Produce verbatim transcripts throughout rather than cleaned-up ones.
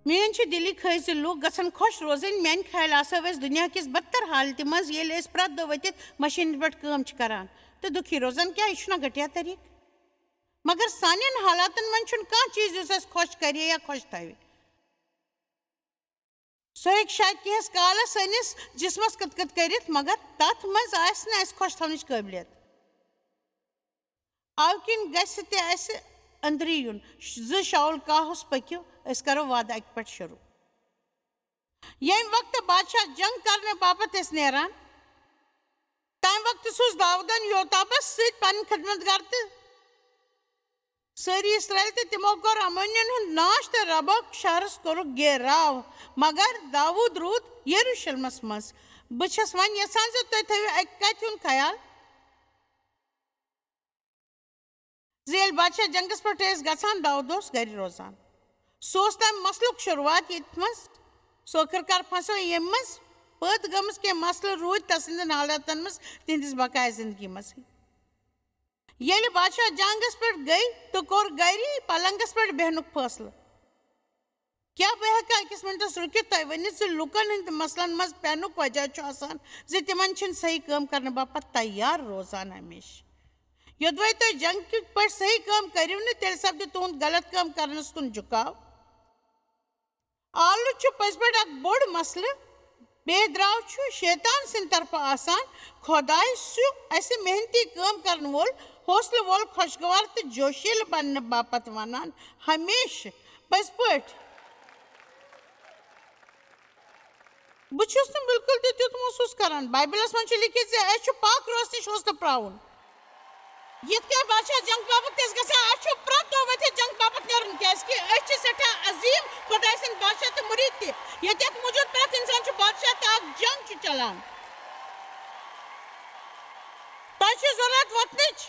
میٲنۍ چھِ دِلی خٲہِش زِ لوٗکھ گژھن خۄش روزٕنۍ۔ میانہِ خیال آسو أسۍ دُنیا کِس بدتر حالتہِ منٛز، ییٚلہِ أسۍ پرٛٮ۪تھ دۄہ ؤتھِتھ مشیٖنہِ پٮ۪ٹھ کٲم چھِ کران تہٕ دُکھی روزان۔ کیٛاہ یہِ چھُنہ گھٹیا طریٖقہٕ؟ مگر سانٮ۪ن حالاتن منٛز چھُنہٕ کانٛہہ چیٖز یُس اَسہِ خۄش کرِ یا خۄش تھاوِ۔ سُہ ہیٚکہِ شاید کینٛہَس کالَس سٲنِس جسمس کٕت کٕت کٔرِتھ، مگر تَتھ منٛز آسہِ نہٕ اَسہِ خۄش تھاونٕچ قٲبلیت۔ اَوٕ کِنۍ گژھِ تہِ اَسہِ أنٛدری یُن زِ شاول کاہَس پٔکِو، أسۍ کرو وعدٕ اَکہِ پٮ۪ٹھ شروع۔ ییٚمہِ وقتہٕ بادشاہ جنگ کرنہٕ باپتھ ٲسۍ نیران، تَمہِ وقتہٕ سوٗز داوٗدن یوتابس سۭتۍ پنٕنۍ خدمت گار تہٕ سٲری اسرائیل، تہٕ تِمو کوٚر امونین ہُنٛد ناش تہٕ ربوک شہرس کوٚرُکھ گیراو۔ مگر داوود روٗد یروشلمس منٛز۔ بہٕ چھَس وۄنۍ یژھان زِ تُہۍ تھٲوِو اَکہِ کتھِ ہُنٛد خیال زِ ییٚلہِ بادشاہ جنگس پٮ۪ٹھ ٲسۍ گژھان، داوود اوس گرِ روزان۔ سُہ اوس تمہِ مسلُک شروٗعات ییٚتہِ منٛز سُہ ٲخٕر کار پھسیو، ییٚمہِ منٛز پٲدٕ گٔمٕژ کینٛہہ مسلہٕ روٗدۍ تسٕنٛدٮ۪ن حالاتن منٛز تِہنٛدِس بقایا زندگی منٛز۔ ییٚلہِ بادشاہ جنگس پٮ۪ٹھ گٔے تہٕ کوٚر گری پلنگس پٮ۪ٹھ بیہنُک فٲصلہٕ۔ کیٛاہ بہٕ ہیٚکا أکِس مِنٹَس رُکِتھ تۄہہِ ؤنِتھ زِ لوٗکن ہٕنٛدِ مسلن منٛز پٮ۪نُک وجہ چھُ آسان زِ تِمن چھِنہٕ صحیح کٲم کرنہٕ باپتھ تیار روزان ہمیشہٕ؟ یوٚدوے تُہۍ جنگ کہِ پٲٹھۍ صحیح کٲم کٔرِو نہٕ، تیٚلہِ سپدِ تُہُنٛد غلط کٲم کرنس کُن جُکاو۔ آلہٕ چھُ پٔزۍ پٲٹھۍ اکھ بوٚڑ مسلہٕ۔ بے درٛاو چھُ شیطان سٕنٛدِ طرفہٕ آسان۔ خۄداے چھُ اَسہِ محنتی کٲم کرن وول، حوصلہٕ وول، خۄشگوار تہٕ جوشیٖلہٕ بننہٕ باپتھ ونان ہمیشہٕ۔ پٔزۍ پٲٹھۍ۔ بہٕ چھُس نہٕ بالکل تہِ تیُتھ محسوٗس کران۔ بائبلس منٛز چھُ لیکھِتھ زِ اَسہِ چھُ پاک روزنٕچ حوصلہٕ پراوُن۔ یِتھ کٔنۍ بادشاہ جنگ باپتھ تہِ ٲسۍ گژھان، اَسہِ چھُ پرٛٮ۪تھ دۄہ ؤتھِتھ جنگ باپتھ نیرُن، کیازِ کہِ أسۍ چھِ سٮ۪ٹھاہ عظیٖم خۄداے سٕنٛدۍ بادشاہ تہٕ مُریٖد تہِ۔ ییٚتٮ۪تھ موٗجوٗد پرٛٮ۪تھ اِنسان چھُ بادشاہ تہٕ اکھ جنگ چھُ چلان۔ تۄہہِ چھِ ضروٗرت وۄتھنٕچ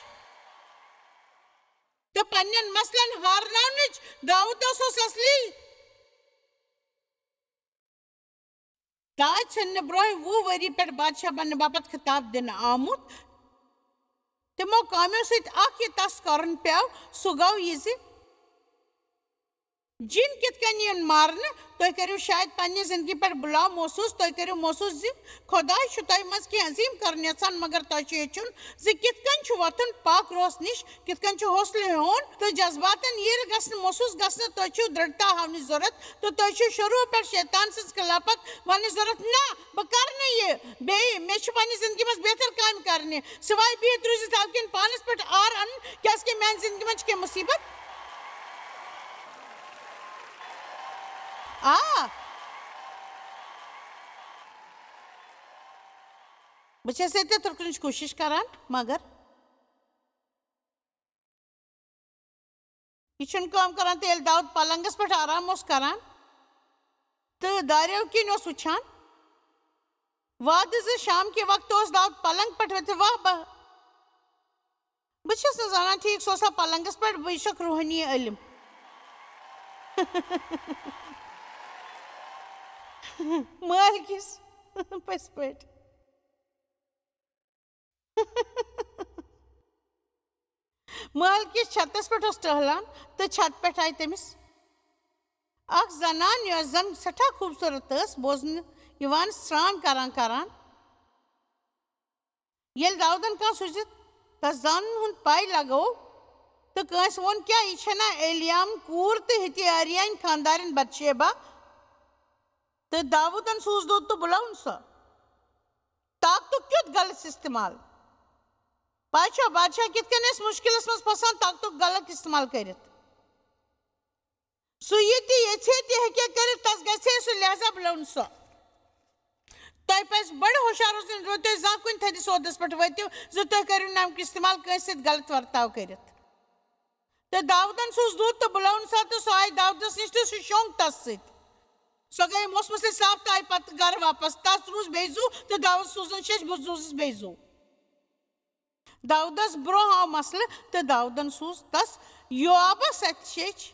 تہٕ پننٮ۪ن مسلن ہارناونٕچ۔ داوود اوس اصلی تاج ژھٕننہٕ برٛونٛہہ وُہ ؤری پٮ۪ٹھ بادشاہ بننہٕ باپتھ خطاب دِنہٕ آمُت۔ تِمو کامیو سۭتۍ اکھ یہِ تس کرُن پیوٚو، سُہ گوٚو یہِ زِ جِن کِتھ کٔنۍ یِن مارنہٕ۔ تُہۍ کٔرِو شاید پننہِ زندگی پٮ۪ٹھ بُلاو محسوٗس، تُہۍ کٔرِو محسوٗس زِ خۄداے چھُ تۄہہِ منٛز کینٛہہ عظیٖم کرُن یژھان، مگر تۄہہِ چھُ ہیٚچھُن زِ کِتھ کٔنۍ چھُ وۄتھُن پاک روس نِش، کِتھ کٔنۍ چھُ حوصلہٕ ہیوٚن تہٕ جذباتن ییٖرٕ گژھنہٕ محسوٗس گژھنہٕ۔ تُہۍ چھِو درڑتا ہاونٕچ ضروٗرت تہٕ تۄہہِ چھُو شروع پٮ۪ٹھ شیطان سٕنٛز خلافت وننٕچ ضروٗرت، نہ، بہٕ کرٕ نہٕ یہِ بیٚیہِ، مےٚ چھِ پننہِ زندگی منٛز بہتر کامہِ کرنہِ، سوائے بِہِتھ روٗزِتھ ہاو کِنۍ پانس پٮ۪ٹھ عار انُن، کیازِ کہِ میانہِ زندگی منٛز چھِ کینٛہہ مُصیبت۔ آ، بہٕ چھَس ییٚتہِ تُرکنٕچ کوٗشِش کران، مگر یہِ چھُنہٕ کٲم کران۔ تہٕ ییٚلہِ داوود پلنگس پٮ۪ٹھ آرام اوس کران تہٕ داریو کِنۍ اوس وٕچھان، وعدٕ زِ شام کہِ وقتہٕ اوس داوود پلنگ پٮ۪ٹھ وۄتھِتھ، واہ بہ، بہٕ چھَس نہٕ زانان ٹھیٖک، سُہ اوسا پلنگس پٮ۪ٹھ، بہٕ چھَکھ روحٲنی علم۔ مٲلۍ کِس پٔزۍ پٲٹھۍ۔ مٲلۍ کِس چھتس پٮ۪ٹھ اوس ٹہلان تہٕ چھت پٮ۪ٹھ آیہِ تٔمِس اکھ زنان، یۄس زن سٮ۪ٹھاہ خوٗبصوٗرت ٲس، بوزنہٕ یِوان سرٛان کران کران۔ ییٚلہِ داودن کانٛہہ سوٗزِتھ تس زنانن ہُنٛد پے لگوو تہٕ کٲنٛسہِ ووٚن، کیٛاہ یہِ چھےٚ نا ایلیام کوٗر تہٕ ہِتیاریٲنۍ خانٛدارِنۍ بتشیبہ؟ تہٕ داوودن سوٗز دوٚد تہٕ بُلوُن سۄ۔ طاقتُک کیُتھ غلط استعمال۔ پَے چھا بادشاہ کِتھ کٔنۍ ٲسۍ مُشکِلس منٛز پھسان طاقتُک غلط استعمال کٔرِتھ؟ سُہ یہِ تہِ یژھِ ہے تہِ ہیٚکہِ ہے کٔرِتھ، تس گژھِ ہے سُہ، لہذا بُلوُن سۄ۔ تۄہہِ پزِ بڑٕ ہُشار روزُن، ییٚلہِ تُہۍ زانٛہہ کُنہِ تھدِس عہدس پٮ۪ٹھ وٲتِو، زِ تُہۍ کٔرِو نہٕ امیُک استعمال کٲنٛسہِ سۭتۍ غلط ورتاو کٔرِتھ۔ تہٕ داودن سوٗز دوٗد تہٕ بُلوُن سۄ، تہٕ سۄ آیہِ داودس نِش تہٕ سُہ شۄنٛگ تس سۭتۍ۔ سۄ گٔیہِ موسمہٕ سۭتۍ صاف تہٕ آیہِ پتہٕ گرٕ واپس۔ تس روٗز بیٚیہِ زُو تہٕ داود سوٗزُن شیٚچھ، بہٕ زُوس بیٚیہِ زُو۔ داودس برٛونٛہہ آو مسلہٕ تہٕ داودن سوٗز تس یوآبس اَتھِ شیٚچھ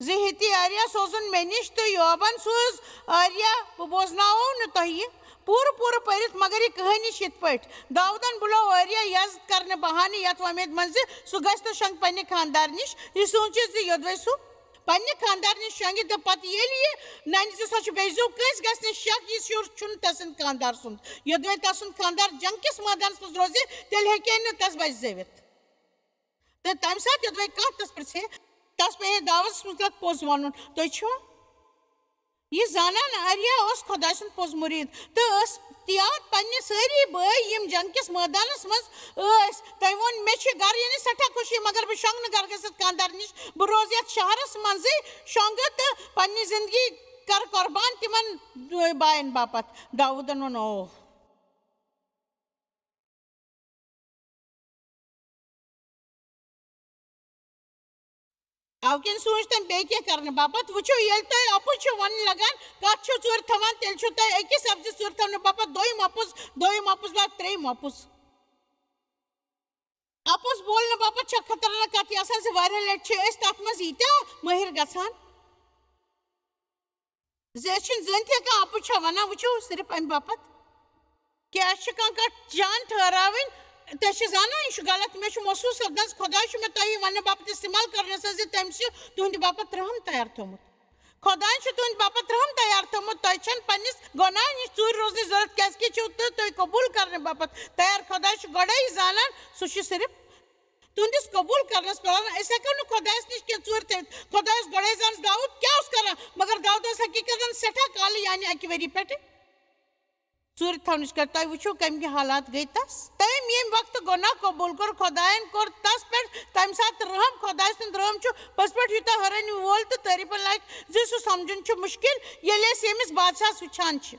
زِ ہِتی آریا سوزُن مےٚ نِش، تہٕ یوآبن سوٗز آریا، بہٕ بوزناوو نہٕ تۄہہِ یہِ پوٗرٕ پوٗرٕ پٔرِتھ، مگر یہِ کہانی چھِ یِتھ پٲٹھۍ۔ داودن بُلوو آریا یزتھ کرنہٕ بہانہٕ یتھ وۄمید منٛز زِ سُہ گژھِ تہٕ شۄنٛگہِ پننہِ خانٛدارِ نِش، یہِ سوٗنٛچِتھ زِ یوٚدوے سُہ پننہِ خانٛدارنہِ شۄنٛگہِ تہٕ پتہٕ ییٚلہِ یہِ ننہِ زِ سۄ چھِ بیٚیہِ زُو، کٲنٛسہِ گژھِ نہٕ شک، یہِ شُر چھُنہٕ تسُنٛد خانٛدار سُنٛد۔ یوٚدوے تسُنٛد خانٛدار جنگ کِس مٲدانس منٛز روزِ، تیٚلہِ ہیٚکہِ ہے نہٕ تس بچہِ زٲوِتھ۔ تہٕ تمہِ ساتہٕ یوٚدوے کانٛہہ تس پرژھِ ہے، تس پیٚیہِ ہے دعوتس متعلق پوٚز ونُن۔ تُہۍ چھِوا؟ یہِ زانان آریا اوس خۄداے سُنٛد پوٚز مُریٖد تہٕ ٲس تیار پننہِ سٲری بٲے، یِم جنگ کِس مٲدانس منٛز ٲسۍ۔ تٔمۍ ووٚن، "مےٚ چھِ گرٕ یِنٕچ سٮ۪ٹھاہ خوشی، مگر بہٕ شۄنٛگہٕ نہٕ گرٕ گٔژھِتھ خانٛدار نِش۔ بہٕ روزٕ یتھ شہرس منٛزٕے، شۄنٛگہٕ تہٕ پننہِ زندگی کرٕ قربان تِمن بٲے باین باپتھ۔" داوٗدن ووٚن، "اوہ۔" اوٕ کِنۍ سوٗنٛچ تٔمۍ بیٚیہِ کینٛہہ کرنہٕ باپتھ، "وٕچھِو، ییٚلہِ تۄہہِ اَپُز چھُ وَنُن لگان، کَتھ چھِو ژوٗرِ تھاوان، تیٚلہِ چھِو تۄہہِ أکِس اَپزِ ژوٗرِ تھاونہٕ باپتھ دوٚیِم اَپُز، دوٚیِم اَپُز بعد ترٛیٚیِم اَپُز۔" اَپُز بولنہٕ باپتھ چھےٚ خطرناک کَتھ یہِ آسان زِ واریاہ لَٹہِ چھِ أسۍ تَتھ منٛز ییٖتیٛاہ مٲہِر گژھان۔ زِ أسۍ چھِنہٕ زٕہٕنۍ تہِ ہٮ۪کان اَپُز چھا وَنان، وٕچھِو صرف اَمہِ باپتھ کہِ اَسہِ چھِ کانٛہہ کَتھ جان ٹھٔہراوٕنۍ۔ تُہۍ چھِ زانان، یہِ چھُ غلط، مےٚ چھُ محسوٗس سپدان زِ خۄداے چھُ مےٚ تۄہہِ یہِ وَننہٕ باپتھ استعمال کَرنَس سۭتۍ زِ تٔمۍ چھُ تُہٕنٛدِ باپتھ رحم تیار تھوٚومُت۔ خۄدایَن چھُ تُہٕنٛدِ باپتھ رحم تیار تھوٚومُت، تۄہہِ چھَنہٕ پنٛنِس گۄناہَن نِش ژوٗرِ روزنٕچ ضوٚرَتھ، کیٛازِکہِ چھُو تُہۍ تۄہہِ قبوٗل کَرنہٕ باپتھ تیار۔ خۄداے چھُ گۄڈَے یہِ زانان، سُہ چھُ صرف تُہٕنٛدِس قبوٗل کرنس پٮ۪ٹھ۔ أسۍ ہٮ۪کو نہٕ خۄدایس نِش کینٛہہ ژوٗرِ تھٲوِتھ۔ خۄدایس گۄڈے زانس داوٗد کیٛاہ اوس کران، مگر داوٗد اوس حقیٖقتن سٮ۪ٹھاہ کالہٕ، یعنی اَکہِ ؤری پٮ۪ٹھٕ ژوٗرِ تھاونٕچ کتھ۔ تۄہہِ وٕچھِو، کمہِ کہِ حالات گٔے تس۔ تٔمۍ ییٚمہِ وقتہٕ گۄناہ قبوٗل کوٚر، خۄداین کوٚر تس پٮ۪ٹھ تمہِ ساتہٕ رحم۔ خۄداے سُنٛد رحم چھُ پٔزۍ پٲٹھۍ یوٗتاہ حٲرٲنی وول تہٕ تعریٖفن لایق زِ سُہ سمجھُن چھُ مُشکِل، ییٚلہِ أسۍ ییٚمِس بادشاہس وٕچھان چھِ۔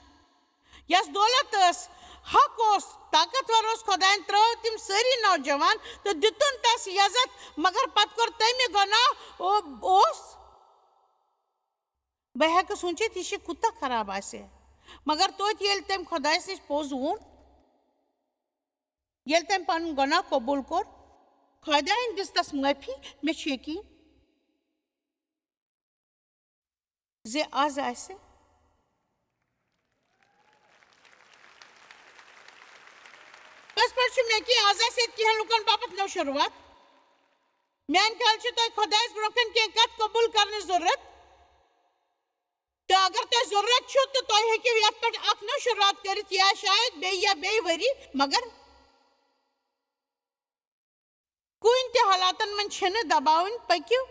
یس دولت ٲس، حق اوس، طاقتور اوس، خۄدایَن ترٲو تِم سٲری نوجوان تہٕ دِتُن تس یزت، مگر پتہٕ کوٚر تٔمۍ یہِ گۄناہ او-، اوس۔ بہٕ ہٮ۪کہٕ سوٗنٛچِتھ، یہِ چھِ کوٗتاہ خراب آسہِ۔ مگر توتہِ ییٚلہِ تٔمۍ خۄدایَس نِش پوٚز ووٚن، ییٚلہِ تٔمۍ پنُن گۄناہ قبوٗل کوٚر، خۄدایَن دِژ تس معٲفی، مےٚ چھُ یقیٖن۔ زِ از آسہِ۔ پٔزۍ پٲٹھۍ چھُ مےٚ کہِ از آسہِ ییٚتہِ کینٛہہ لُکن باپتھ نٔو شروٗعات۔ میانہِ خیال چھِ تۄہہِ خۄدایس برونٛہہ کنہِ کینٛہہ کتھ قبوٗل کرنٕچ ضروٗرت۔ تہٕ اگر تۄہہِ ضروٗرت چھُ، تہٕ تُہۍ ہیٚکِو یتھ پٮ۪ٹھ اکھ نٔو شروٗعات کٔرِتھ، یا شاید بیٚیہِ یا بیٚیہِ ؤری، مگر کُنہِ تہِ حالاتن منٛز چھِنہٕ دباوٕنۍ، پٔکِو۔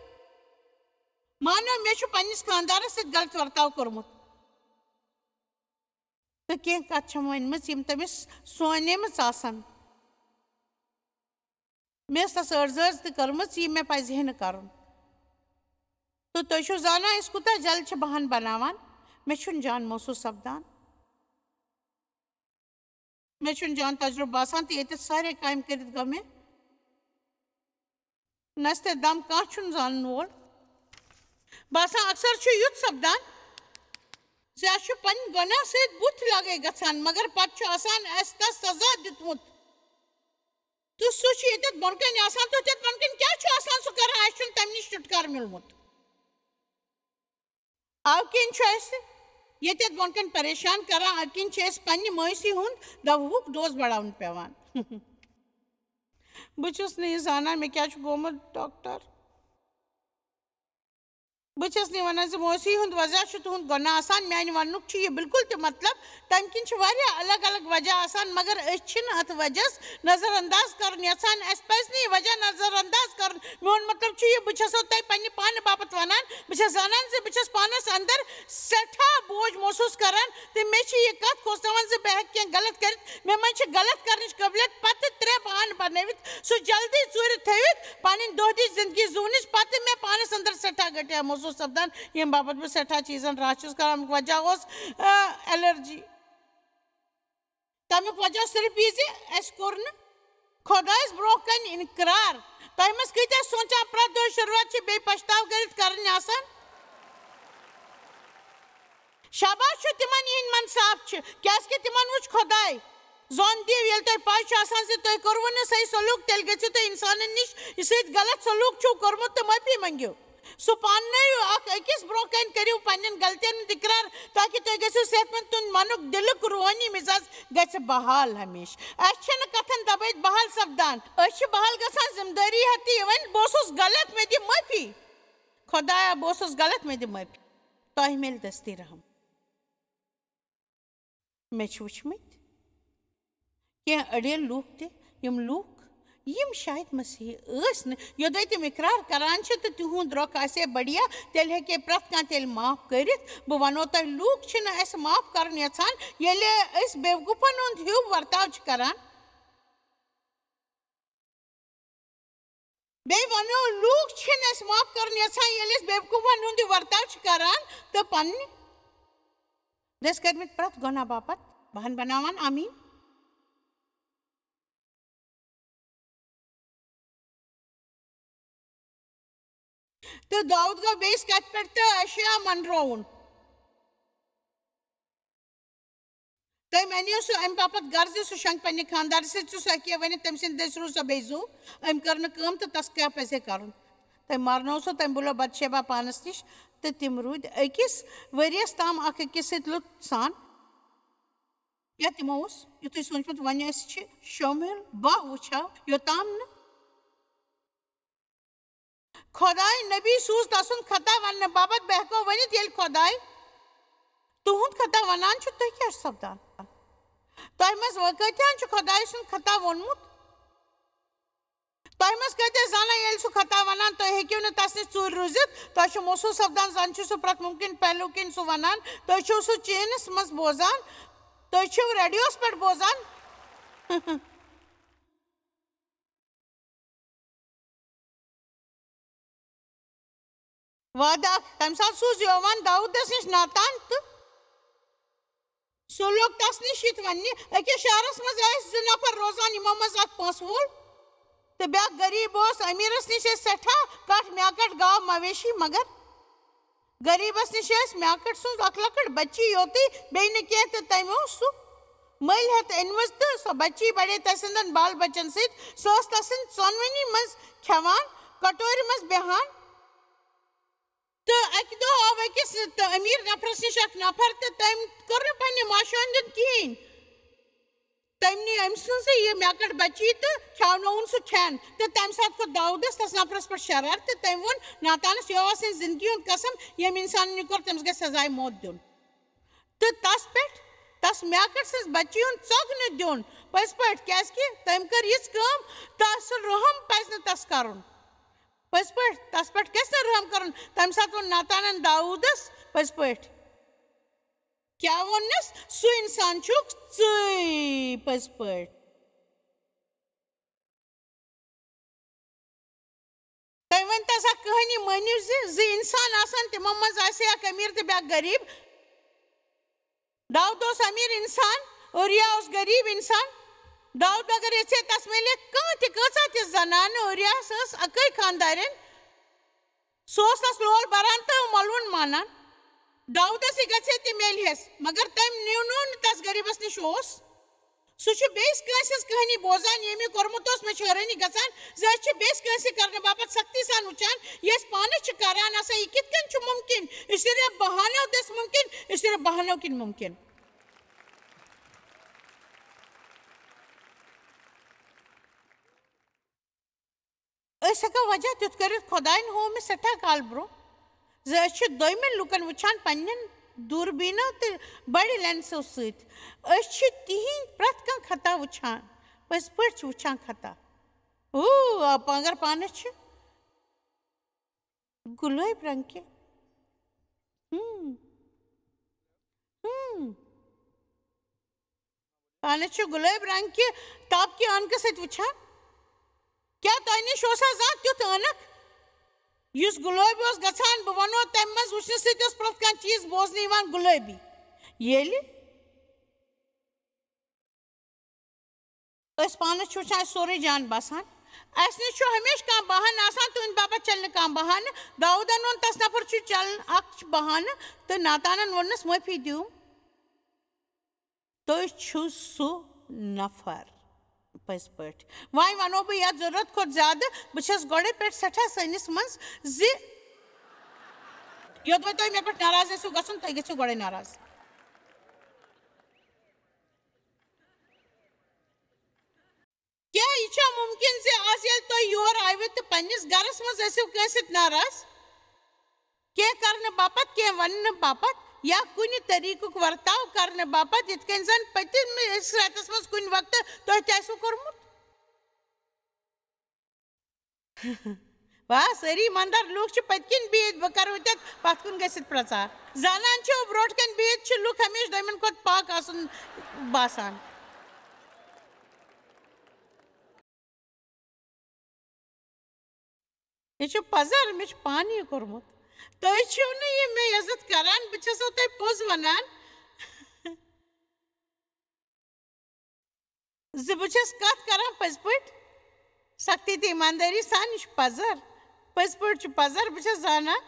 مانو، مےٚ چھُ پننِس خانٛدارس سۭتۍ غلط ورتاو کوٚرمُت۔ تہٕ کینٛہہ کتھٕ چھَم ؤنمٕژ، یِم تٔمِس سونیمٕژ آسن۔ مےٚ ٲس تس أڑزٲژ تہِ کٔرمٕژ، یہِ مےٚ پزِ ہے نہٕ کرُن۔ تہٕ تُہۍ چھِو زانان، أسۍ کوٗتاہ جلد چھِ بہانہٕ بناوان۔ مےٚ چھُنہٕ جان محسوٗس سپدان۔ مےٚ چھُنہٕ جان تجرُبہٕ باسان تہٕ ییٚتٮ۪تھ سارے کامہِ کٔرِتھ گوٚو مےٚ نستہِ دم، کانٛہہ چھُنہٕ زانن وول۔ باسان اکثر چھُ یُتھ سپدان زِ اَسہِ چھُ پنٕنۍ گۄناہ سۭتۍ بُتھ لگے گژھان، مگر پتہٕ چھُ آسان اَسہِ تس سزا دیُتمُت۔ تہٕ سُہ چھُ ییٚتٮ۪تھ بۄنہٕ کنہِ آسان، تہٕ تَتھ بۄنہٕ کنہِ کیٛاہ چھُ آسان سُہ کران، اَسہِ چھُنہٕ تَمہِ نِش چھُٹکارٕ میوٗلمُت۔ اَوٕ کِنۍ چھُ اَسہِ ییٚتٮ۪تھ بۄنہٕ کنہِ پریشان کران، اَوٕ کِنۍ چھِ اَسہِ پننہِ مٲسی ہُنٛد دوہُک ڈوز بڑاوُن پٮ۪وان۔ بہٕ چھُس نہٕ یہِ زانان، مےٚ کیٛاہ چھُ گوٚمُت، ڈاکٹر۔ بہٕ چھَس نہٕ وَنان زِ مٲسی ہُنٛد وجہ چھُ تُہُنٛد گۄناہ آسان، میٛانہِ وَننُک چھُ یہِ بِلکُل تہِ مطلب، تَمہِ کِنۍ چھِ واریاہ الگ الگ وجہ آسان، مگر أسۍ چھِنہٕ اَتھ وجہَس نظر انداز کَرُن یَژھان۔ اَسہِ پَزِ نہٕ یہِ وجہ نظر انداز کَرُن۔ میون مطلب چھُ یہِ، بہٕ چھَسو تۄہہِ پنٛنہِ پانہٕ باپَتھ وَنان، بہٕ چھَس زانان زِ بہٕ چھَس پانَس اندر سٮ۪ٹھاہ بوج محسوٗس کَران، تہٕ مےٚ چھِ یہِ کَتھ کھوژناوان زِ بہٕ ہٮ۪کہٕ کینٛہہ غلط کٔرِتھ۔ مےٚ منٛز چھِ غلط کرنٕچ قٲبلیت۔ پتہٕ ترٛےٚ بہانہٕ بنٲوِتھ، سُہ جلدی ژوٗرِ تھٲوِتھ، پنٕنۍ دۄہ دِش زندگی زوٗنٕچ۔ پتہٕ مےٚ پانس اندر سٮ۪ٹھاہ گٹیا محسوٗس سپدان، ییٚمہِ باپتھ بہٕ سٮ۪ٹھاہ چیٖزن راہ چھُس کران۔ امیُک وجہ اوس، آ، الرجی۔ تمیُک وجہ اوس صرف یہِ زِ اَسہِ کوٚر نہٕ خۄدایس برونٛہہ کنہِ انقرار۔ تۄہہِ منٛز کۭتیاہ سونٛچان، پرٛٮ۪تھ دۄہ شروٗعات چھِ بیٚیہِ پشتاو کٔرِتھ کرٕنۍ آسان؟ شاباش چھُ تِمن، یِہِنٛدۍ من صاف چھِ، کیازِ کہِ تِمن وُچھ خۄداے۔ زون دِیِو، ییٚلہِ تۄہہِ پَے چھُ آسان زِ تۄہہِ کوٚروٕ نہٕ صحیح سلوٗک، تیٚلہِ گٔژھِو تُہۍ اِنسانن نِش، یہِ سۭتۍ غلط سلوٗک چھُو کوٚرمُت، تہٕ معٲفی مٔنٛگِو۔ سُہ پانہٕ نٲیِو اکھ أکِس برونٛہہ کنہِ، کٔرِو پننٮ۪ن غلطین ہُنٛد اقرار، تاکہِ تُہۍ گٔژھِو صحت مند۔ تُہُنٛد منُک دِلُک روحٲنی مزاج گژھِ بحال ہمیشہٕ۔ اَسہِ چھِنہٕ کتھن دبٲوِتھ بحال سپدان، أسۍ چھِ بحال گژھان ذمہٕ دٲری ہٮ۪تھ تہِ۔ وۄنۍ بہٕ اوسُس غلط، مےٚ دِ معٲفی۔ خۄدایا، بہٕ اوسُس غلط، مےٚ دِ معٲفی، تۄہہِ میلہِ دٔستی رحم۔ مےٚ چھِ وٕچھمٕتۍ کینٛہہ أڑے لوٗکھ تہِ، یِم لوٗکھ یِم شاید مسیحی ٲسۍ نہٕ، یوٚدوے تِم اقرار کران چھِ تہٕ تِہُنٛد رۄخ آسہِ ہے بڑیا، تیٚلہِ ہیٚکہِ ہے پرٛٮ۪تھ کانٛہہ تیٚلہِ معاف کٔرِتھ۔ بہٕ وَنو تۄہہِ، لوٗکھ چھِنہٕ اَسہِ معاف کرُن یَژھان، ییٚلہِ أسۍ بیوقوٗفن ہُنٛد ہیوٗ ورتاو چھِ کران۔ بیٚیہِ وَنو، لوٗکھ چھِنہٕ اَسہِ معاف کرُن یَژھان، ییٚلہِ أسۍ بیوقوٗفن ہُنٛد یہِ ورتاو چھِ کران تہٕ پننہِ دٔسۍ کٔرمٕتۍ پرٛٮ۪تھ گۄناہ باپتھ بہان بناوان۔ آمیٖن۔ تہٕ داوٗد گوٚو بیٚیِس کَتھِ پٮ۪ٹھ تہٕ اشیا منرووُن۔ تٔمۍ اَنیو سُہ اَمہِ باپتھ غرض، سُہ شۄنٛگہِ پننہِ خانٛدارِ سۭتۍ، سُہ ہیٚکہِ ہے ؤنِتھ، تٔمۍ سٕنٛدِ دٔسۍ روٗز سۄ بیٚیہِ زُو، أمۍ کٔر نہٕ کٲم تہٕ تَس کیٛاہ پَزِ ہے کَرُن؟ تٔمۍ مارنوو سُہ، تٔمۍ بُلٲو بتشیبہ پانَس نِش، تہٕ تِم روٗدۍ أکِس ؤریَس تام اَکھ أکِس سۭتۍ لُطف سان۔ یا تِمو اوس یُتھُے سوٗنٛچمُت، وۄنۍ أسۍ چھِ شٲمِل باہ وٕچھو، یوٚتام نہٕ خۄداے نبی سوٗز تسُنٛد خطا وننہٕ باپتھ۔ بہٕ ہٮ۪کو ؤنِتھ، ییٚلہِ خۄداے تُہُنٛد خطا ونان چھُ، تُہۍ کیٛاہ چھُ سپدان؟ تۄہہِ منٛز وٲ-، کۭتیٛاہن چھُ خۄداے سُنٛد خطا ووٚنمُت؟ تۄہہِ منٛز کۭتیٛاہ زانان، ییٚلہِ سُہ خطا ونان، تُہۍ ہیٚکِو نہٕ تس نِش ژوٗرِ روٗزِتھ؟ تۄہہِ چھُ محسوٗس سپدان، زن چھُ سُہ پرٛٮ۪تھ مُمکِن پہلوٗ کِنۍ سُہ ونان۔ تُہۍ چھِو سُہ چینس منٛز بوزان، تُہۍ چھِو ریڈیوس پٮ۪ٹھ بوزان۔ وعدٕ اکھ۔ تَمہِ ساتہٕ سوٗز یووان داوٗدس نِش ناتان تہٕ سُہ لوٚگ تَس نِش یِتھ وَننہِ، أکِس شہرَس منٛز ٲسۍ زٕ نفر روزان، یِمو منٛز اکھ پونٛسہٕ وول تہٕ بیٛاکھ غریٖب اوس۔ أمیٖرَس نِش ٲسۍ سٮ۪ٹھاہ کَٹھ، مٮ۪کَٹ، گاو، مویشی، مگر غریٖبَس نِش ٲسۍ مٮ۪کَٹ سٕنٛز اکھ لۄکٕٹ بچی یوتُے، بیٚیہِ نہٕ کینٛہہ، تہٕ تٔمۍ اوس سُہ مٔلۍ ہٮ۪تھ أنمٕژ، تہٕ سۄ بچی بڑے تٔمۍ سٕنٛدٮ۪ن بال بچن سۭتۍ۔ سۄ ٲس تسٕنٛدِ ژۄنوٕنی منٛز کھٮ۪وان، کٹورِ منٛز بیٚہان۔ تہٕ اَکہِ دۄہ آو أکِس تہٕ أمیٖر نفرَس نِش اکھ نفر، تہٕ تٔمۍ کوٚر نہٕ پننہِ ماشہِ ہُنٛد دیُن کِہیٖنۍ۔ تٔمۍ نی أمۍ سٕنٛزٕے یہِ مٮ۪کٕٹ بچی تہٕ کھیٛاونووُن سُہ کھٮ۪ن۔ تہٕ تَمہِ ساتہٕ کھوٚت داوٗدَس تَس نفرَس پٮ۪ٹھ شرار، تہٕ تٔمۍ ووٚن ناتانَس، یہوہ سٕنٛزِ زِندگی ہُنٛد قسم، ییٚمۍ اِنسانَن یہِ کوٚر، تٔمِس گژھِ سزایہِ موت دیُن۔ تہٕ تَس پٮ۪ٹھ، تَس مٮ۪کٕٹ سٕنٛزِ بچی ہُنٛد ژۄگ نہٕ دیُن۔ پٔزۍ پٲٹھۍ، کیٛازِکہِ تٔمۍ کٔر یِژھ کٲم، تَس سُنٛد رحم پَزِ نہٕ تَس کَرُن۔ پٔزۍ پٲٹھۍ، تَس پٮ۪ٹھ گژھِ نہٕ رحم کَرُن۔ تَمہِ ساتہٕ ووٚن ناتانَن داوٗدَس پٔزۍ پٲٹھۍ۔ کیٛاہ ووٚننَس؟ سُہ اِنسان چھُکھ ژٕے پٔزۍ پٲٹھۍ۔ تۄہہِ ؤنۍ تو سا کہانی مٲنِو زِ زٕ اِنسان آسَن، تِمو منٛز آسہِ اکھ أمیٖر تہٕ بیٛاکھ غریٖب۔ داوٗد اوس أمیٖر اِنسان، اوریا اوس غریٖب اِنسان۔ داوٗد اگر یژھِ ہے، تَس میلہِ ہے کانٛہہ تہِ، کۭژاہ تہِ زنانہٕ، اوریاہَس ٲس اَکٕے خانٛدارِنۍ۔ سُہ اوس تَس لول بَران تہٕ مۄلوُن مانان۔ داوٗدَس یہِ گژھِ ہے تہِ میلہِ ہَس، مگر تٔمۍ نیوٗ نہٕ تَس غریٖبَس نِش اوس۔ سُہ چھُ بیٚیِس کٲنٛسہِ ہٕنٛز کہانی بوزان، ییٚمۍ یہِ کوٚرمُت اوس، مےٚ چھِ حٲرٲنی گژھان زِ أسۍ چھِ بیٚیِس کٲنٛسہِ کرنہٕ باپتھ سختی سان وٕچھان، یہِ أسۍ پانَس چھِ کران آسان۔ یہِ کِتھ کٔنۍ چھُ مُمکِن؟ یہِ چھُ صرف بہانو دٔسۍ مُمکِن، یہِ چھُ صرف بہانو کِنۍ مُمکِن۔ أسۍ ہٮ۪کو وجہ تیُتھ کٔرِتھ، خۄدایَن ہوو مےٚ سٮ۪ٹھاہ کال برٛونٛہہ زِ أسۍ چھِ دوٚیمٮ۪ن لوٗکَن وٕچھان پنٛنٮ۪ن دوٗربیٖنو تہٕ بَڑِ لٮ۪نسو سۭتۍ۔ أسۍ چھِ تِہِنٛدۍ پرٛٮ۪تھ کانٛہہ خطا وٕچھان، پٔزۍ پٲٹھۍ چھِ وٕچھان خطا۔ او، آ، مگر پانَس چھِ گُلٲبۍ رنٛگ کہِ۔ ہم۔ ہم۔ پانس چھِ گُلٲبۍ رنٛگ کہِ تاپہٕ کہِ عٲنکہٕ سۭتۍ وٕچھان۔ کیٛاہ تۄہہِ نِش اوسا زانٛہہ تیُتھ عٲنکہٕ، یُس گُلٲبۍ اوس گژھان؟ بہٕ وَنو، تَمہِ منٛز وٕچھنہٕ سۭتۍ اوس پرٛٮ۪تھ کانٛہہ چیٖز بوزنہٕ یِوان گُلٲبی۔ ییٚلہِ أسۍ پانس چھِ وٕچھان، اَسہِ سورُے جان باسان۔ اَسہِ نِش چھُ ہمیشہِ کانٛہہ بہانہٕ آسان، تُہٕنٛدِ باپتھ چلہِ نہٕ کانٛہہ بہانہٕ۔ داوٗدن ووٚن، تَس نفر چھُ چلان اکھ بہانہٕ، تہٕ ناتانن ووٚننس، معٲفی دِیِو۔ تُہۍ چھِو سُہ نفر۔ پٔزۍ پٲٹھۍ۔ وۄنۍ وَنو بہٕ یَتھ ضروٗرت کھۄتہٕ زیادٕ، بہٕ چھَس گۄڈَے پٮ۪ٹھ سٮ۪ٹھاہ سٲنِس منٛز زِ یوٚدوَے تۄہہِ مےٚ پٮ۪ٹھ ناراض ٲسِو گژھُن، تُہۍ گٔژھِو گۄڈَے ناراض۔ کیٛاہ یہِ چھا مُمکِن زِ آز ییٚلہِ تُہۍ یور آیوٕ تہٕ پنٛنِس گَرَس منٛز ٲسِو کٲنٛسہِ سۭتۍ ناراض؟ کینٛہہ کرنہٕ باپتھ، کینٛہہ وننہٕ باپتھ، یا کُنہِ طریٖقُک ورتاو کرنہٕ باپتھ، یِتھ کٔنۍ زن پٔتمِس رٮ۪تس منٛز کُنہِ وقتہٕ تۄہہِ تہِ آسِوٕ کوٚرمُت۔ واہ، سٲری ایماندار لوٗکھ چھِ پٔتۍ کِنۍ بِہِتھ، بہٕ کرٕ وۄنۍ تَتھ پتھ کُن گٔژھِتھ پرٛژار۔ زانان چھِو، برٛونٛٹھ کَنۍ بِہِتھ چھِ لوٗکھ ہمیشہِ دوٚیمٮ۪ن کھۄتہٕ پاک آسُن باسان۔ یہِ چھُ پزر، مےٚ چھُ پانہٕ یہِ کوٚرمُت۔ تُہۍ چھِو نہٕ یہِ مےٚ عزت کران، بہٕ چھَسو تۄہہِ پوٚز وَنان۔ زِ بہٕ چھَس کَتھ کَران پٔزۍ پٲٹھۍ، سختی تہٕ ایٖماندٲری سان، یہِ چھُ پَزر۔ پٔزۍ پٲٹھۍ چھُ پَزر، بہٕ چھَس زانان۔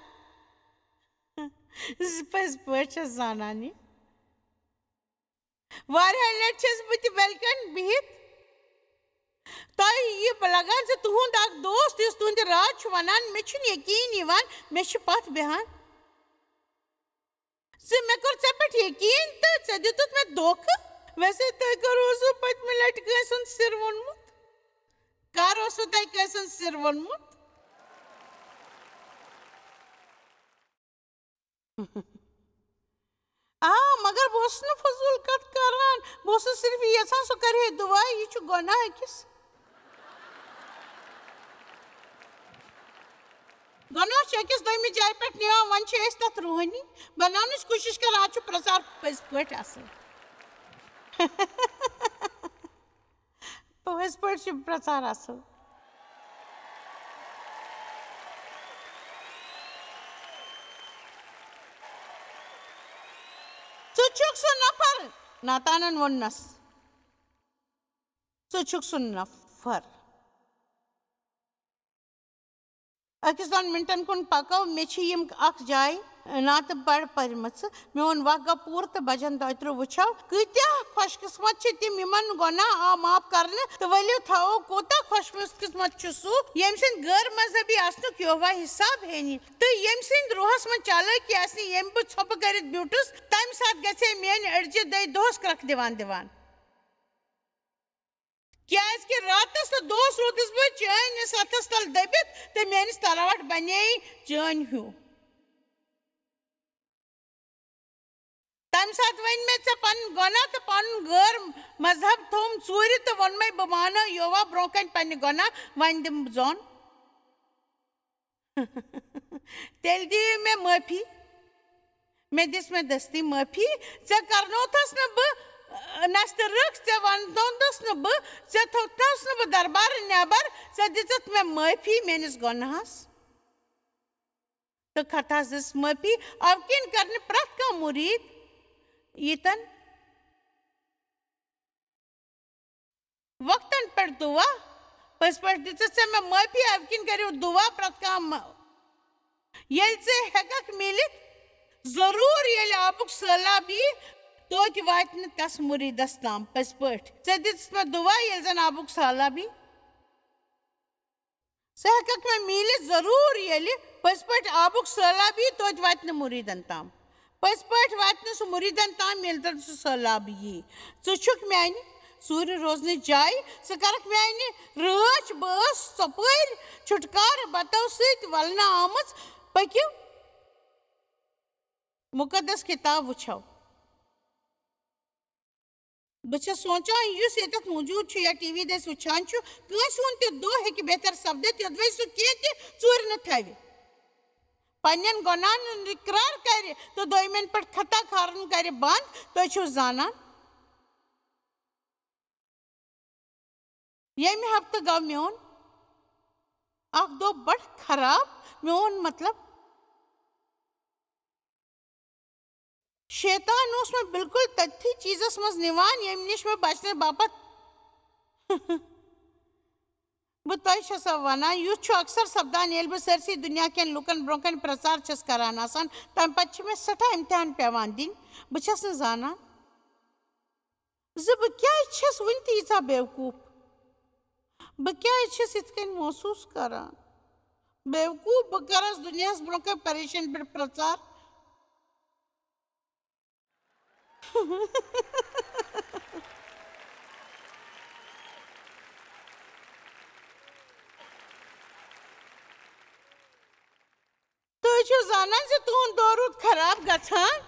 زِ پٔزۍ پٲٹھۍ چھَس زانان یہِ۔ واریاہ لَٹہِ چھَس بہٕ تہِ بَلکَن بِہِتھ تۄہہِ یہِ لَگان زِ تُہُنٛد اَکھ دوست، یُس تُہُنٛدِ راز چھُ وَنان، مےٚ چھُنہٕ یقیٖن یِوان، مےٚ چھِ پَتھ بیٚہان۔ زِ مےٚ کوٚر ژےٚ پٮ۪ٹھ یقیٖن تہٕ ژےٚ دیُتُتھ مےٚ دھوکہٕ۔ ویسے تۄہہِ کَر اوسوٕ پٔتمہِ لَٹہِ کٲنٛسہِ ہُنٛد سِر ووٚنمُت؟ کَر اوسوٕ تۄہہِ کٲنٛسہِ ہُنٛد سِر ووٚنمُت؟ آ، مگر بہٕ اوسُس نہٕ فضوٗل کَتھ کَران، بہٕ اوسُس صرف یہِ یَژھان سُہ کَرِ ہے دُعا، یہِ چھُ گۄناہ أکِس۔ گۄناہ چھُ أکِس دوٚیمِس جایہِ پٮ۪ٹھ نِوان، وۄنۍ چھِ أسۍ تَتھ روٗحٲنی بَناونٕچ کوٗشِش کَران، اَتھ چھُ پرٛژار پٔزۍ پٲٹھۍ اَصٕل۔ پٔزۍ پٲٹھۍ چھُ پرٛژار اَصٕل۔ ژٕ چھُکھ سُہ نفر، ناتانن ووٚننس۔ ژٕ چھُکھ سُہ نفر۔ أکِس دۄن مِنٹن کُن پکو، مےٚ چھِ یِم اکھ جاے نعتہٕ پڑ پٔرمٕژ۔ میون وق گوٚو پوٗرٕ تہٕ بجن دۄیہِ ترٕٛہ۔ وٕچھو، کۭتیاہ خۄش قٕسمت چھِ تِم، یِمن گۄناہ آو معاف کرنہٕ، تہٕ ؤلِو تھاوو، کوٗتاہ خۄش قٕسمت چھُ سُہ، ییٚمہِ سٕنٛدِ غٲر مذہبی آسنُک یوہوا حساب ہینہِ، تہٕ ییٚمہِ سٕنٛدِ روحس منٛز چالٲکی آسنہِ، ییٚمہِ بہٕ ژھۄپہٕ کٔرِتھ بیوٗٹھُس، تمہِ ساتہٕ گژھِ ہے میٲنۍ أڈجہِ دٔے دۄہس کرٛکھ دِوان دِوان۔ کیازِ کہِ راتس تہٕ دۄہس روٗدُس بہٕ چٲنِس اَتھس تل دٔبِتھ، تہٕ میٲنِس تراوٹھ بنے چٲنۍ ہیوٗ۔ تمہِ ساتہٕ ؤنۍ مےٚ ژےٚ پنٕنۍ گۄناہ تہٕ پنُن غٲر مذہب تھوٚوُم ژوٗرِ، تہٕ ووٚنمَے، بہٕ مانو یوہوا برونٛہہ کنہِ پننہِ گۄناہ، وۄنۍ دِمہٕ بہٕ زۄن۔ تیٚلہِ دِیِو مےٚ معٲفی۔ مےٚ دِژ مےٚ دٔستی معٲفی۔ ژےٚ کرنوتھس نہٕ بہٕ، ٲ، نستہِ رٕکھ، ژےٚ وننوتھس نہٕ بہٕ، ژےٚ تھوٚوتھس نہٕ بہٕ دربارٕ نٮ۪بر، ژےٚ دِژٕتھ مےٚ معٲفی میٲنِس گۄناہس۔ تہٕ خطاہس دِژ معٲفی، اَوٕ کِنۍ کرنہٕ پرٛٮ۪تھ کانٛہہ مُریٖد ییٖتن وقتن پٮ۪ٹھ دُعا۔ پٔزۍ پٲٹھۍ دِژٕتھ ژےٚ مےٚ معٲفی، اَمہِ کِنۍ کٔرِو دُعا پرٛٮ۪تھ کانٛہہ م-، ییٚلہِ ژےٚ ہٮ۪ککھ مِلِتھ، ضروٗر ییٚلہِ آبُک سٲلاب یی، توتہِ واتہِ نہٕ تَس مُریٖدَس تام۔ پٔزۍ پٲٹھۍ، ژےٚ دِژٕتھ مےٚ دُعا، ییٚلہِ زَن آبُک سہلاب یی۔ سُہ ہٮ۪ککھ مےٚ میٖلِتھ ضروٗر، ییٚلہِ پٔزۍ پٲٹھۍ آبُک سہلاب یی، توتہِ واتہِ نہٕ مُریٖدن تام۔ پٔزۍ پٲٹھۍ واتہِ نہٕ سُہ مُریٖدن تام، ییٚلہِ زن سُہ سہلاب یی۔ ژٕ چھُکھ میانہِ ژوٗرِ روزنٕچ جاے، ژٕ کرکھ میانہِ رٲچھ، بہٕ ٲسٕس ژۄپٲرۍ چھُٹکارٕ بتو سۭتۍ ولنہٕ آمٕژ۔ پٔکِو، مُقدس کِتاب وٕچھو۔ بہٕ چھَس سونٛچان، یُس ییٚتٮ۪تھ موٗجوٗد چھُ یا ٹی وی دٔسۍ وٕچھان چھُ، کٲنٛسہِ ہُنٛد تہِ دۄہ ہیٚکہِ بہتر سپدِتھ، یوٚدوَے سُہ کینٛہہ تہِ ژوٗرِ نہٕ تھاوِ۔ پنٛنٮ۪ن گۄناہن ہُنٛد اِقرار کرِ تہٕ دوٚیمٮ۪ن پٮ۪ٹھ خطا کھارُن کرِ بنٛد۔ تُہۍ چھِو زانان، ییٚمہِ ہفتہٕ گوٚو میون اکھ دۄہ بڑٕ خراب۔ میون مطلب، شیطان اوس مےٚ بالکل تٔتھی چیٖزس منٛز نِوان، ییٚمہِ نِش مےٚ بچنہٕ باپتھ بہٕ تۄہہِ چھسو ونان، یُتھ چھُ اکثر سپدان، ییٚلہِ بہٕ سٲرسٕے دُنیا کٮ۪ن لوٗکن برونٛہہ کنہِ پرچار چھس کران آسان، تمہِ پتہٕ چھِ مےٚ سٮ۪ٹھاہ امتحان پٮ۪وان دِنۍ۔ بہٕ چھس نہٕ زانان زِ بہٕ کیٛازِ چھَس وُنہِ تہِ ییٖژاہ بیوقوٗف؟ بہٕ کیٛازِ چھَس یِتھ کٔنۍ محسوٗس کران؟ بیوقوٗف، بہٕ کرس دُنیاہَس برونٛہہ کَنہِ پریشٲنۍ پٮ۪ٹھ پرٛژار۔ تُہۍ تُہۍ چھِو زانان زِ تُہُنٛد دورٕ روٗد خراب گژھان؟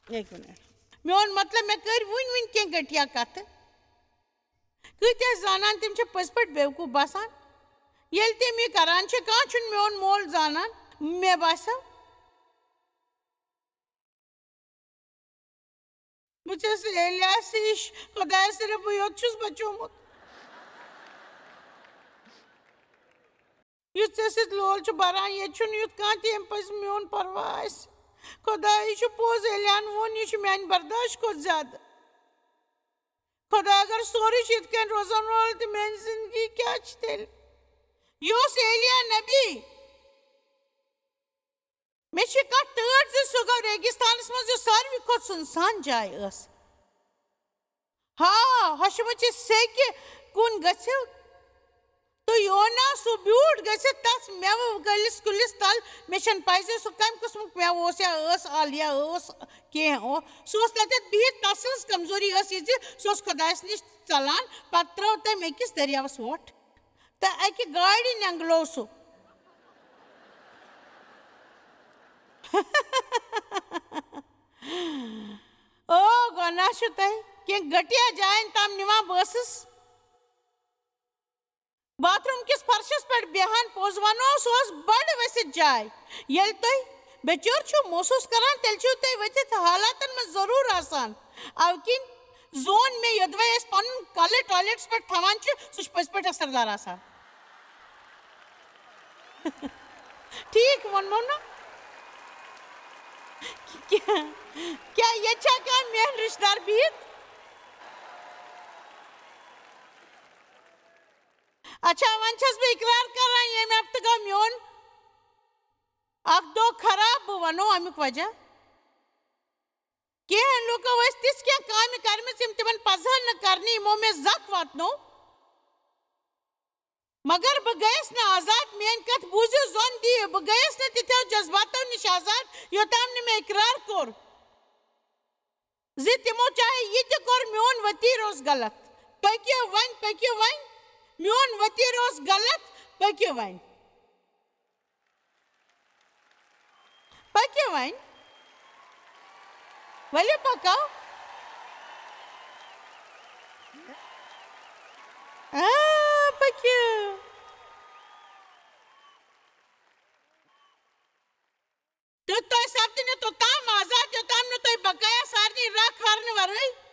اَکہِ مِنٹ۔ میون مطلب، مےٚ کٔرۍ وٕنۍ وٕنۍ کینٛہہ گٔٹیا کَتھٕ۔ کۭتیٛاہ زانان تِم چھِ پٔزۍ پٲٹھۍ بیوقوٗف باسان؟ ییٚلہِ تِم یہِ کَران چھِ، کانٛہہ چھُنہٕ میون مول زانان، مےٚ باسیو۔ بہٕ چھَس الیاس ہِش، خۄدایَس صرف بہٕ یوت چھُس بچومُت۔ یُتھ ژےٚ سۭتۍ لول چھُ بَران، ییٚتہِ چھُنہٕ یُتھ کانٛہہ تہِ ییٚمہِ پَزِ میون پَرواہ آسہِ۔ خۄداے، یہِ چھُ پوٚز، الیاہَن ووٚن، یہِ چھُ میٛانہِ برداش کھۄتہٕ زیادٕ۔ خۄداے، اگر سورُے چھُ یِتھ کٔنۍ روزَن وول، تہِ میٛانہِ زِندگی کیٛاہ چھِ تیٚلہِ؟ یہِ اوس ایلیا نبی۔ مےٚ چھِ کَتھ ٹٲٹھ زِ سُہ گوٚو ریگِستانَس منٛز، یۄس ساروی کھۄتہٕ سُنسان جاے ٲس۔ ہا، ہۄشہِ مُچہِ سیٚکہِ کُن گٔژھِو تہٕ یونا سُہ بیوٗٹھ گٔژھِتھ تَتھ مٮ۪وٕ کٔلِس کُلِس تَل۔ مےٚ چھَنہٕ پَے زِ سُہ کَمہِ قٕسمُک مٮ۪وٕ اوس یا ٲس اَل یا ٲس کینٛہہ اوس۔ سُہ اوس تَتٮ۪تھ بِہِتھ، تَس سٕنٛز کمزوری ٲس یہِ زِ سُہ اوس خۄدایَس نِش ژَلان، پَتہٕ ترٛٲو تٔمۍ أکِس دٔریاوَس وۄٹھ۔ تہٕ اَکہِ گاڑِ نٮ۪نٛگلوو سُہ۔ او، گۄناہ چھُ تۄہہِ کینٛہہ گٔٹیا جاین تام نِوان۔ بہٕ ٲسٕس باتھ روٗم کِس فرشس پٮ۪ٹھ بیہان، پوٚز وَنو، سُہ اوس بڑٕ ؤسِتھ جاے۔ ییٚلہِ تُہۍ بے چٲرۍ چھِو محسوٗس کران، تیٚلہِ چھِو تُہۍ ؤتھِتھ حالاتن منٛز ضروٗر آسان۔ اَوٕ کِنۍ زون مےٚ یوٚدوَے أسۍ پنُن کلہٕ ٹوائلٹس پٮ۪ٹھ تھاوان چھِ، سُہ چھُ پٔزۍ پٲٹھۍ اثردار آسان۔ ٹھیٖک ووٚنمو نا؟ کیٛاہ، کیٛاہ ییٚتہِ چھا کانٛہہ میون رشتہٕ دار بِہِتھ؟ اچھا، وۄنۍ چھَس بہٕ اقرار کران، ییٚمہِ ہفتہٕ گوٚو میون اکھ دۄہ خراب، بہٕ وَنو اَمیُک وجہ۔ کینٛہہ لوٗکو ٲسۍ تِژھ کینٛہہ کامہِ کَرِمَژٕ، یِم تِمَن پَزٕہَن نہٕ کَرنہِ، یِمو مےٚ زَکھ واتنوو۔ مگر بہٕ گٔیَس نہٕ آزاد، میٛٲنۍ کَتھ بوٗزِو زوٚن دِیِو، بہٕ گٔیَس نہٕ تِتھیو جذباتو نِش آزاد، یوٚتام نہٕ مےٚ اقرار کوٚر زِ تِمو چاہے یہِ تہِ کوٚر، میون ؤتیٖر اوس غلط۔ پٔکِو وۄنۍ، پٔکِو وۄنۍ، میون ؤتیٖر اوس غلط، پٔکِو وۄنۍ۔ پٔکِو وۄنۍ۔ ؤلِو پَکو۔ آ، پٔکِو۔ تہٕ تۄہہِ سپدِ نہٕ توٚتام آزاد، یوٚتام نہٕ تۄہہِ بقایا سارنٕے راہ کھارنہٕ ورٲے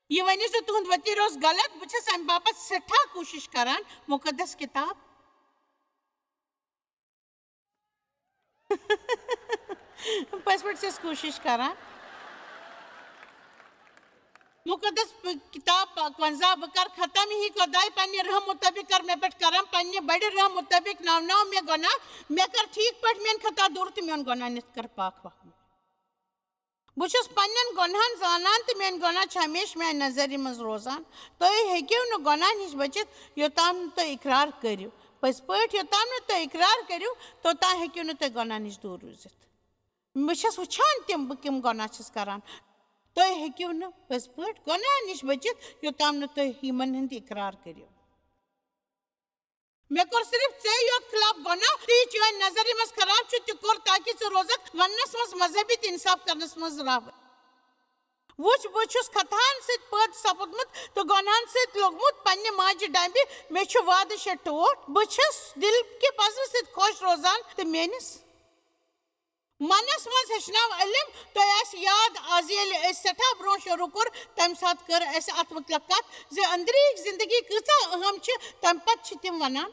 یہِ ؤنِو زِ تُہُنٛد ؤتیٖر اوس غلط۔ بہٕ چھَس اَمہِ باپتھ سٮ۪ٹھاہ کوٗشِش کران۔ مُقدس کِتاب۔ پٔزۍ پٲٹھۍ چھَس کوٗشِش کران۔ مُقدس پ-، کِتاب پاک ونزا، بہٕ کر ختم یہِ خۄداے پننہِ رحم مُطٲبِق کر مےٚ پٮ۪ٹھ کرم، پننہِ بڑِ رحم مُطٲبِق ناوناو مےٚ گۄناہ، مےٚ کر ٹھیٖک پٲٹھۍ میٲنۍ خطا دوٗر تہٕ میون گۄناہ نِتھ کر پاک وَکھ مےٚ۔ بہٕ چھُس پننٮ۪ن گۄناہن زانان تہٕ میٲنۍ گۄناہ چھِ ہمیشہِ میانہِ نظرِ منٛز روزان۔ تُہۍ ہیٚکِو نہٕ گۄناہ نِش بٔچِتھ یوٚتام نہٕ تُہۍ اقرار کٔرِو۔ پٔزۍ پٲٹھۍ یوٚتام نہٕ تُہۍ اقرار کٔرِو، توٚتام ہیٚکِو نہٕ تُہۍ گۄناہ نِش دوٗر روٗزِتھ۔ بہٕ چھَس وٕچھان تِم بہٕ کَم گۄناہ چھَس کَران۔ تُہۍ ہیٚکِو نہٕ پٔزۍ پٲٹھۍ گۄناہ نِش بٔچِتھ یوٚتام نہٕ تُہۍ یِمَن ہُنٛد اِقرار کٔرِو۔ مےٚ کوٚر صرف ژےٚ یوت خلاف گۄناہ، تہٕ یہِ چٲنۍ نظرِ منٛز خراب چھُ تہِ کوٚر، تاکہِ ژٕ روزَکھ وَننَس منٛز مذہبی تہٕ اِنصاف کَرنَس منٛز راوٕنۍ۔ وٕچھ، بہٕ چھُس خطاہَن سۭتۍ پٲدٕ سَپُدمُت تہٕ گۄناہَن سۭتۍ لوٚگمُت پنٛنہِ ماجہِ ڈَمبہِ۔ مےٚ چھُ وعدٕ شےٚ ٹوٹھ۔ بہٕ چھَس دِل کہِ پَزرٕ سۭتۍ خۄش روزان تہٕ میٛٲنِس منَس منٛز ہیٚچھناو علم۔ تۄہہِ آسہِ یاد، از ییٚلہِ أسۍ سٮ۪ٹھاہ برونٛہہ شروٗع کوٚر، تَمہِ ساتہٕ کٔر اَسہِ اَتھ مُتعلق کَتھ زِ أنٛدری زِندگی کۭژاہ اہم چھِ، تَمہِ پَتہٕ چھِ تِم وَنان،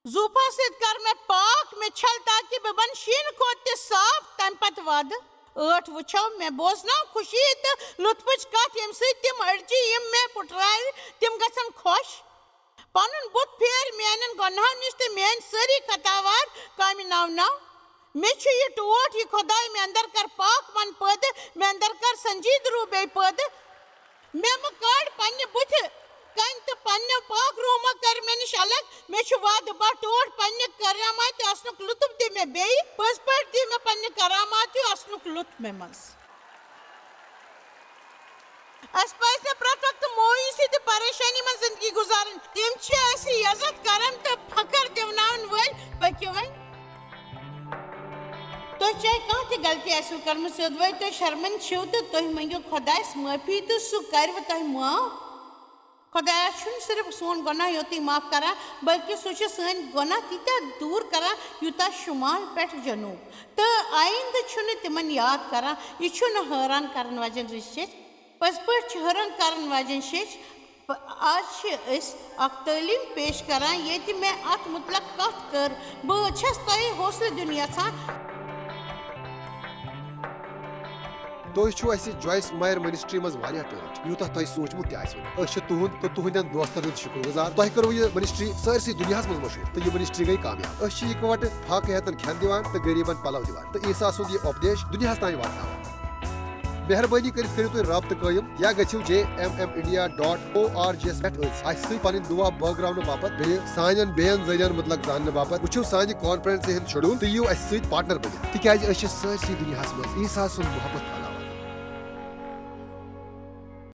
زوٗفا سۭتۍ کَر مےٚ پاک، مےٚ چھَل تاکہِ بہٕ بَنہٕ شیٖنہٕ کھۄتہٕ تہِ صاف، تَمہِ پَتہٕ وعدٕ۔ ٲٹھ وٕچھو، مےٚ بوزناو خوشی تہٕ لطفٕچ کَتھ، ییٚمہِ سۭتۍ تِم أڈجہِ، یِم مےٚ پُٹرایہِ، تِم گژھن خۄش۔ پنُن بُتھ پھیر میانٮ۪ن گۄناہو نِش تہٕ میٲنۍ سٲری خطاوار کامہِ ناو ناو۔ مےٚ چھُ یہِ ٹوٹھ، یہِ خۄداے، مےٚ اندر کر پاک من پٲدٕ، مےٚ اندر کر سنجیدٕ روح بیٚیہِ پٲدٕ۔ مےٚ مہٕ کڑ پننہِ بُتھِ کنۍ تہٕ پننہِ پاک روح مہ کر مےٚ نِش الگ۔ مےٚ چھُ وعدٕ، بہ ٹوٹھ پننہِ کراماتہِ آسنُک لطف دِ مےٚ بیٚیہِ۔ پٔزۍ پٲٹھۍ دِ مےٚ پننہِ کراماتہِ آسنُک لطف مےٚ منٛز۔ اَسہِ پَزِ نہٕ پرٛٮ۪تھ وقتہٕ مایوٗسی تہٕ پریشٲنی منٛز زِندگی گُزارٕنۍ۔ تِم چھِ اَسہِ عزت کرن تہٕ فخر دِوناون وٲلۍ۔ پٔکِو وۄنۍ۔ تۄہہِ چاہے کانٛہہ تہِ غلطی آسِوٕ کٔرمٕژ، سیوٚدوے تُہۍ شرمنٛد چھِو تہٕ تُہۍ مٔنٛگِو خۄدایَس معٲفی تہٕ سُہ کَرِوٕ تۄہہِ معاف۔ خۄدایا چھُنہٕ صرف سون گۄناہ یوتُے معاف کران، بلکہِ سُہ چھُ سٲنۍ گۄناہ تیٖتیٛاہ دوٗر کران، یوٗتاہ شُمال پٮ۪ٹھ جنوٗب۔ تہٕ آیندٕ چھُنہٕ تِمن یاد کران۔ یہِ چھُنہٕ حٲران کرن واجٮ۪ن رِشتہٕ۔ پٔزۍ پٲٹھۍ چھِ حٲران کرن واجٮ۪ن شیٚچھ۔ پ-، آز چھِ أسۍ اکھ تعلیٖم پیش کران، ییٚتہِ مےٚ اتھ مُتلق کتھ کٔر۔ بہٕ چھَس تۄہہِ حوصلہٕ دیُن یژھان۔ تُہۍ چھِو اَسہِ جویس مایر منسٹری منٛز واریاہ ٹٲٹھۍ، یوٗتاہ تۄہہِ سوٗنٛچمُت تہِ آسِوٕ نہٕ۔ أسۍ چھِ تُہُنٛد تہٕ تُہٕنٛدٮ۪ن دوستن ہُنٛد شُکر گُزار۔ تۄہہِ کٔروٕ یہِ منسٹری سٲرسٕے دُنیاہَس منٛز مشہوٗر، تہٕ یہِ منسٹری گٔے کامیاب۔ أسۍ چھِ یِکوَٹہٕ فاقہٕ ہیتن کھٮ۪ن دِوان تہٕ غریٖبن پلو دِوان، تہٕ عیسیٰ سُنٛد یہِ اُپدیش دُنیاہَس تام واتناوان۔ مہربٲنی کٔرِتھ کٔرِو تُہۍ رابطہٕ قٲیِم یا گٔژھِو J M M India dot O R G یَس پٮ۪ٹھ أسۍ اَسہِ سۭتۍ پنٕنۍ دُعا بٲگراونہٕ باپتھ، بیٚیہِ سانٮ۪ن بیٚین ذٔریعن مُتلق زاننہٕ باپتھ۔ وٕچھِو سانہِ کانفرنسہِ ہُنٛد شیڈول تہٕ یِیِو اَسہِ سۭتۍ پارٹنر بٔنِتھ، تِکیازِ أسۍ چھِ سٲرسٕے دُنیاہَس منٛز عیسیٰ سُنٛد محبت پھٔہلاوان۔